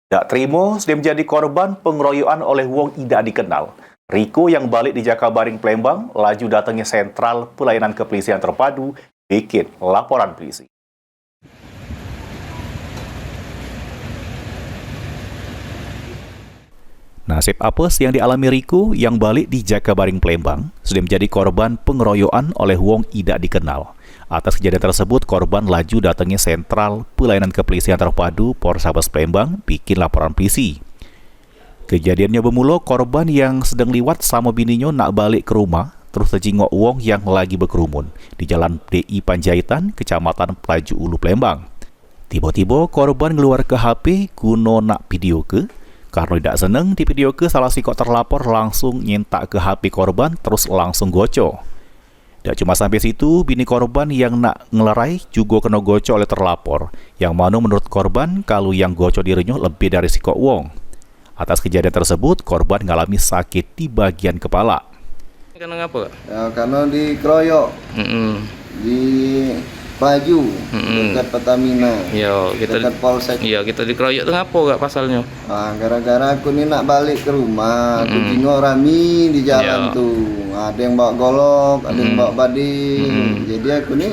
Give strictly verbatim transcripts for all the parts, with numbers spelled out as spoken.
Dak terimo, sudah menjadi korban pengeroyokan oleh wong idak dikenal. Riko yang balik di Jakabaring Palembang laju datangi sentral pelayanan kepolisian terpadu bikin laporan polisi. Nasib apes yang dialami Riko yang balik di Jakabaring Palembang sudah menjadi korban pengeroyokan oleh wong idak dikenal. Atas kejadian tersebut, korban laju datangi sentral pelayanan kepolisian terpadu Polrestabes Palembang bikin laporan polisi. Kejadiannya bermula korban yang sedang liwat sama bininyo nak balik ke rumah, terus tejingok wong yang lagi bekerumun di Jalan D I Panjaitan, Kecamatan Pelaju Ulu, Palembang. Tiba-tiba korban ngeluarke H P guno nak videoke. Karno idak seneng divideoke, salah sikok terlapor langsung nyentak ke H P korban terus langsung goco. Dak cuma sampai situ, bini korban yang nak ngelerai juga kena goco oleh terlapor, yang mano menurut korban kalu yang goco dirinyo lebih dari sikok wong. Atas kejadian tersebut, korban ngalami sakit di bagian kepala. Karena ngapa, Kak? Ya, karena dikeroyok. Mm-mm. Di Paju, mm-mm, dekat Pertamina. Yo, kita dekat Polsek. Yo, kita dikeroyok tu ngapa, Kak, pasalnya? Ah, gara-gara aku ni nak balik ke rumah, aku, mm-mm, jingok rami di jalan, yo, tu. Ada yang bawa golok, ada yang, mm-mm, bawa bading. Mm-mm. Jadi aku ni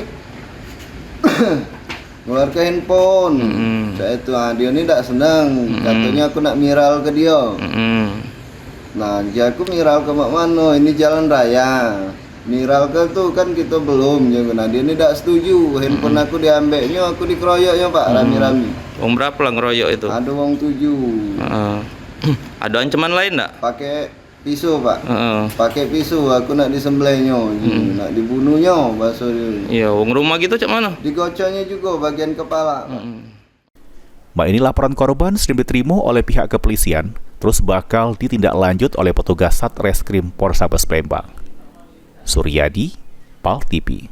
ngeluarke handphone. Mm-mm. Cak itu, ah, dia ni dak seneng. Mm-mm. Katonyo aku nak viral ke dia. Mm-mm. Nah, jadi aku viral ke mak mano? Ini jalan raya. Viral ke tu kan kita belum, je. Nah, dia ni dak setuju. Handphone, mm-mm, aku diambeknyo, aku dikeroyoknyo, Pak, mm-mm, rami-rami. Wong berapa lah ngeroyok itu? Ada wong tujuh. Heeh. Ada ancaman lain dak? Pakai pisau, Pak. Heeh. Pakai pisau, aku nak disembelihnyo, hmm, nak dibunuhnyo, bahaso dia. Iya, wong rumah gitu cak mano? Digoconyo juga bagian kepala, Pak. Mm-mm. Mak ini laporan korban sudah diterima oleh pihak kepolisian, terus bakal ditindaklanjut oleh petugas Satreskrim Polrestabes Palembang. Suryadi, Pal T V.